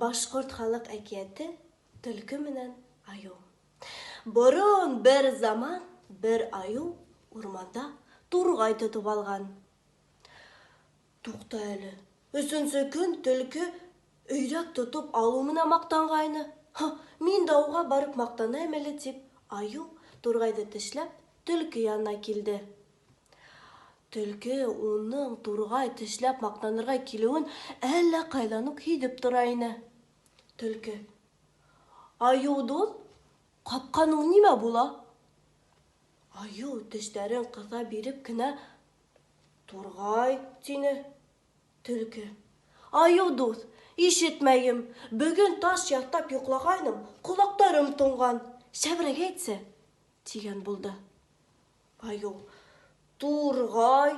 Башҡорт халыҡ әкиәте Төлкө менән айыу. Борон бер заман бер айыу урманда турғай тотоп алған. Туҡта әле, өсөнсө көн төлкө өйрәк тотоп алыу менән маҡтанғайны. Һа, мин дә уға барып маҡтанайым әле, тип, айыу турғайҙы тешләп, төлкө янына килде. Төлкө уның турғай тешләп маҡтанырға килеүен әллә ҡайҙан ук һиҙеп тора ине. Төлкө. Айыу дуҫ, ҡапҡаның нимә була? Айыу тештәрен ҡыҫа биреп кенә турғай, тине. Төлкө. Айыу дуҫ, ишетмәйем. Бөгөн таш яҫтап йоҡлағайным, ҡолаҡтарым туңған. Шәберәк әйтсе, тигән булды. Айыу. Турғай,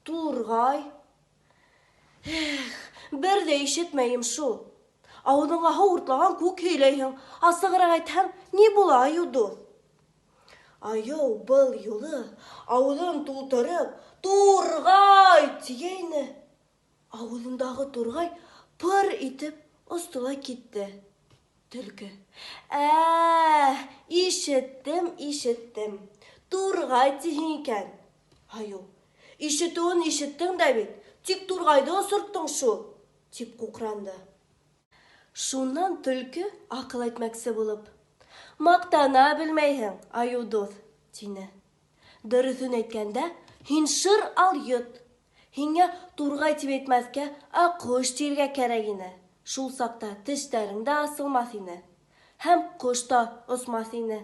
турғай. Эх, бер ҙә ишетмәйем шул. Ауыҙыңа һыу уртлаған күк һөйләйһең. Асығыраҡ әйтһәң, ни була, айыу дуҫ? Айыу был юлы ауыҙын тултырып, турғай тигәйне. Ауыҙындағы турғай пыр итеп осто ла китте. Төлкө. Ә, ишеттем, ишеттем. Турғай тиһең икән. Айыу. Ишетеүен ишеттең дә бит, тик турғайҙы осорттоң шул, тип ҡуҡранды. Шунан төлкө аҡыл әйтмәксе булып. Маҡтана белмәйһең, айыу дуҫ, тине. Дөрөҫөн әйткәндә, һин шыр алйот. Һиңә турғай тип әйтмәҫкә, ә ҡош тиергә кәрәк ине. Шул саҡта тештәрең дә асылмаҫ ине. Һәм ҡош та осмаҫ ине.